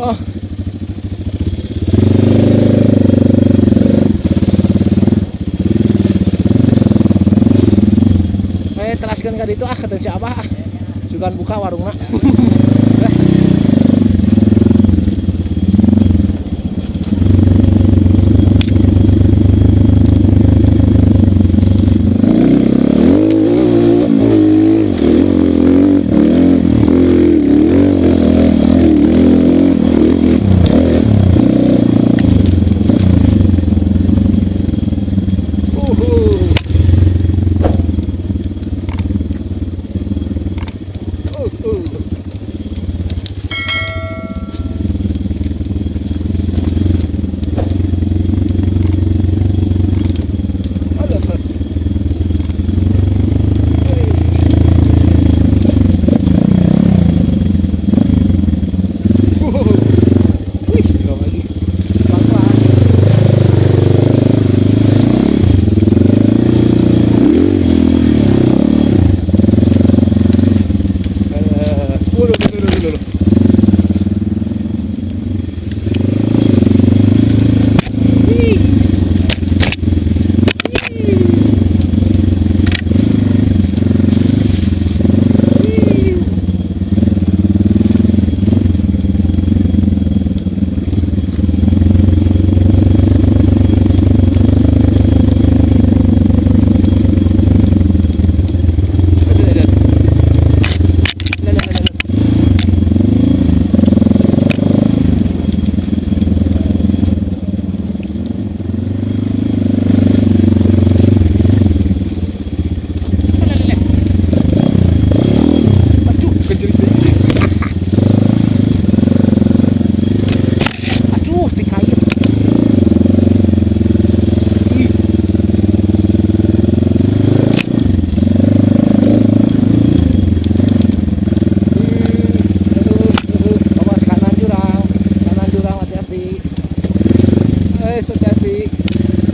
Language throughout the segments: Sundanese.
Oh. Teraskeun ka ditu ah kata si Abah ah. Sugan buka warungna.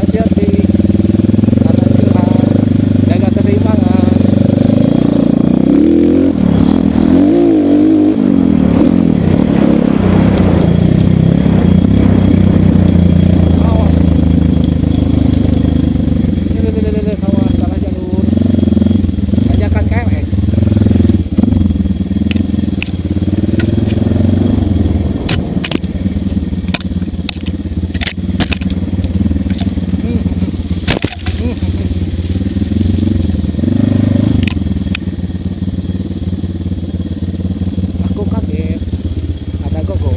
Hati-hati, kanan jurang, jaga keseimbangan. Awas, ini, awas, salah jalur, tanjakan KMX. Aku kaget, ada gogo.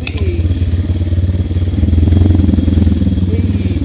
Wih. Wih.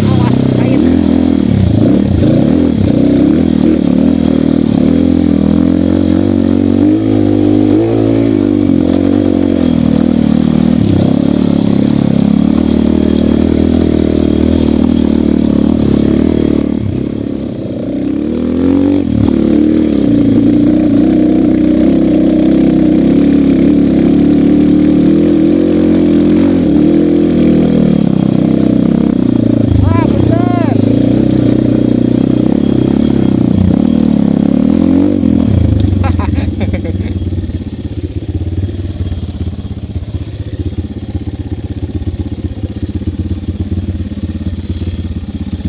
Awas, kait. Wah, bener.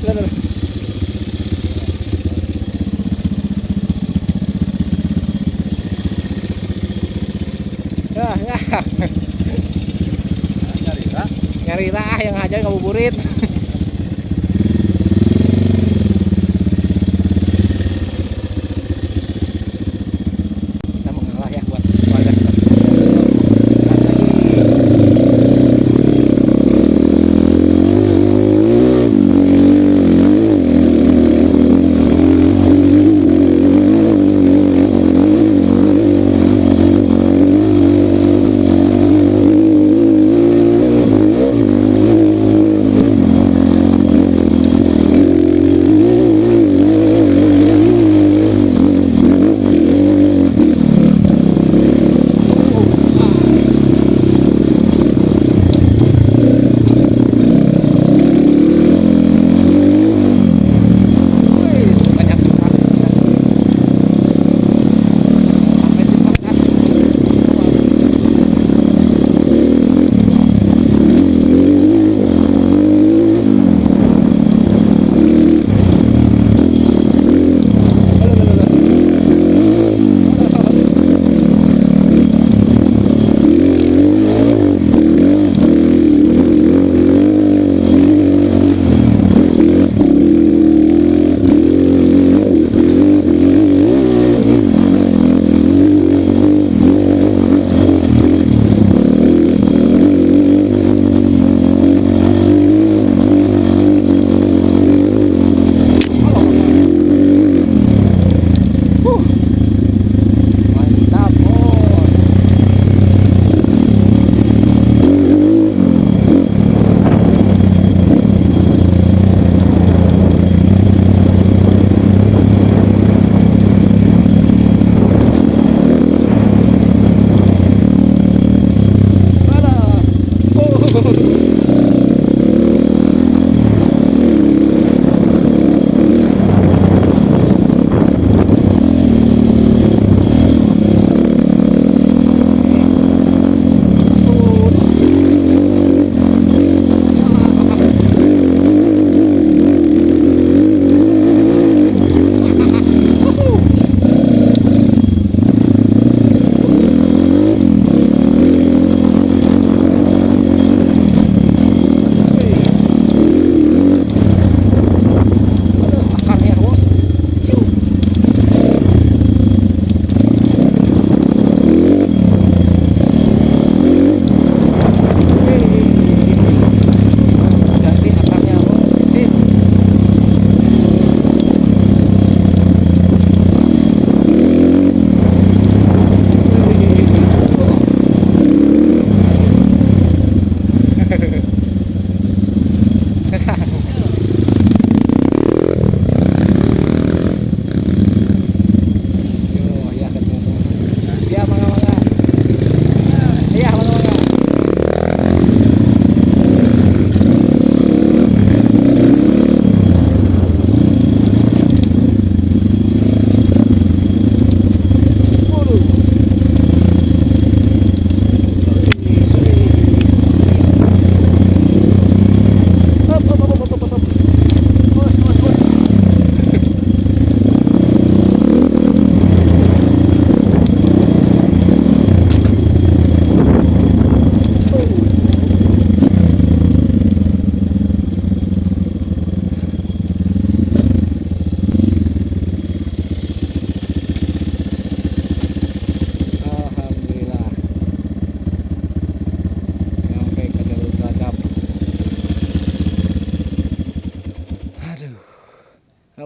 Bener. Ya, ya. Nyari lah yang aja ngabuburit. Kita mengalah ya buat warga setempat. Gas lagi.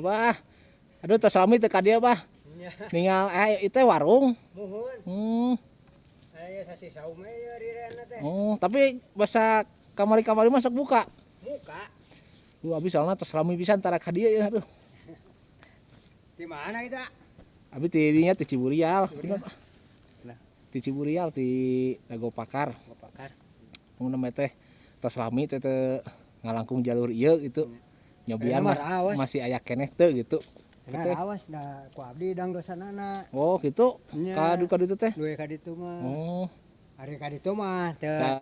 Abah. Aduh, tos lami teu ka dieu, Bah. Nya. Ningal itu warung. Muhun. Aya sasi saum ya rirena teh. Oh, tapi basa kamari-kamari mah sok buka. Muka. Duh, abi soalna tos lami pisan tara ka dieu ya, aduh. Di mana kita? Abi ti dinya ti Ciburial. Ciburial. Nah. Ti Ciburial, ti Dago Pakar. Pakar. Mun teh tos lami teh teu ngalangkung jalur ieu gitu. Nyobian Ayeuna mah mah rawas. Masih aya keneh teu gitu. Nah, Teh. awas da ku abdi dang dosanana. Oh, gitu. Nya. Kadu kadu itu teh. Duwe ka ditu mah. Oh. Ari ka ditu mah teu. Nah.